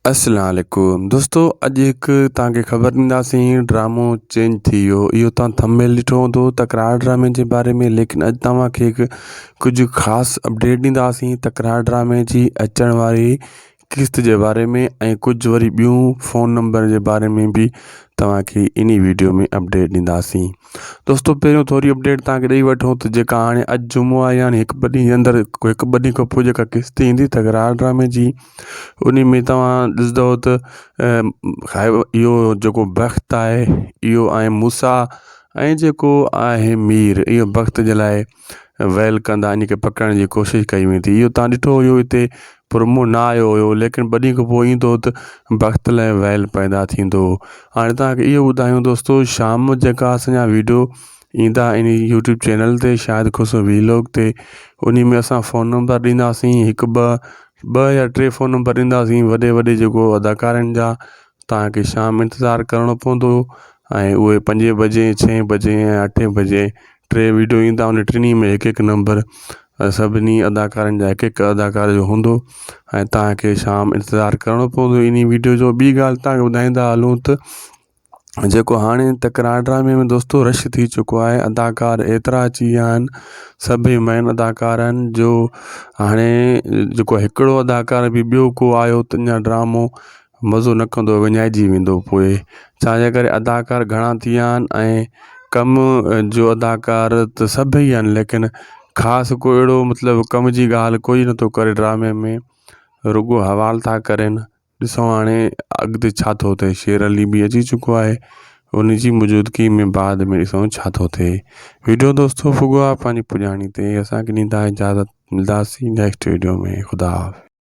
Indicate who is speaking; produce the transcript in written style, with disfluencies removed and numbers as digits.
Speaker 1: السلام عليڪم دوستو اڄ هڪ توهان کي خبر ڏينداسين ڊرامو چينج ٿي ويو اهو توهان ٿمبنيل ڏٺو هوندو تڪرار ڊرامي جي باري ۾ ليڪن اڄ توهان کي هڪ ڪجهه خاص اپڊيٽ ڏينداسين تڪرار ڊرامي جي اچڻ واري قسط جي باري ۾ ۽ ڪجهه وري ٻيون فون نمبر جي باري ۾ به توهان کي انهي ويڊيو ۾ اپڊيٽ ڏينداسين دوستو پهريون ٿوري اپڊيٽ توهان کي ڏئي وٺون ته جيڪا هاڻي اڄ جمعو آهي يعني هڪ ٻه ڏينهن جي اندر هڪ ٻه ڏينهن کان پوء جيڪا قسط ايندي تڪرار ڊرامي جي ان ۾ توهان ڏسندو ته اهو جيڪو بخت آهي اهو آهي موسيٰ ۽ جيڪو آهي مير اهو بخت جي لاء ويل ڪندا ان کي پڪڙڻ جي ڪوشش ڪئي ويندي اهو تان ڏٺو هيو هتي پرومو نه آيو هيو ليڪن ٻه ڏينهن کان پوء ايندو ته بخت لاء ويل پيدا ٿيندو هاڻي توهان کي اهو ٻڌايون دوستو شام جيڪا اسان جا ويڊيو ايندا ان يوٽيوب چينل تي شاهد کوسو ويلاگ تي ان ۾ اسان فون نمبر ڏينداسين هڪ ٻه ٻه يا ٽي فون نمبر ڏينداسين وڏي وڏي جيڪو اداڪارن جا توهان کي شام انتظار ڪرڻو پوندو ۽ اهي پنجين بجي ڇهين بجي ۽ اٺين بجي ٽي ويڊيو ايندا ان ٽنهي ۾ هڪ هڪ نمبر سڀني اداڪارن جا هڪ هڪ اداڪار جو هوندو ۽ توهان کي شام انتظار ڪرڻو پوندو انهي ويڊيو جو ٻي ڳالهه توهان کي ٻڌائيندا هلون ته جيڪو هاڻي تڪرار ڊرامي ۾ دوستو رش ٿي چڪو آهي اداڪار ايترا اچي ويا آهن سڀئي مين اداڪار آهن جو هاڻي جيڪو هڪڙو اداڪار به ٻيو ڪو آيو ته اڃا ڊرامو مزو نه ڪندو وڃائجي ويندو پوء ڇا جي ڪري اداڪار گهڻا ٿي ويا آهن ۽ ڪم جو اداڪار ته سڀئي آهن ليڪن خاص ڪو اهڙو مطلب ڪم جي ڳالهه ڪوئي نٿو ڪري ڊرامي ۾ رڳو حوال ٿا ڪرن ڏسو هاڻي اڳتي ڇا ٿو ٿئي شير علي به اچي چڪو آهي ان جي موجودگي ۾ بعد ۾ ڏسون ڇا ٿو ٿئي ويڊيو دوستو پڳو آهي پنهنجي پڄاڻي تي اسان کي ڏيندا اجازت ملداسين نيڪسٽ ويڊيو ۾ خدا حافظ.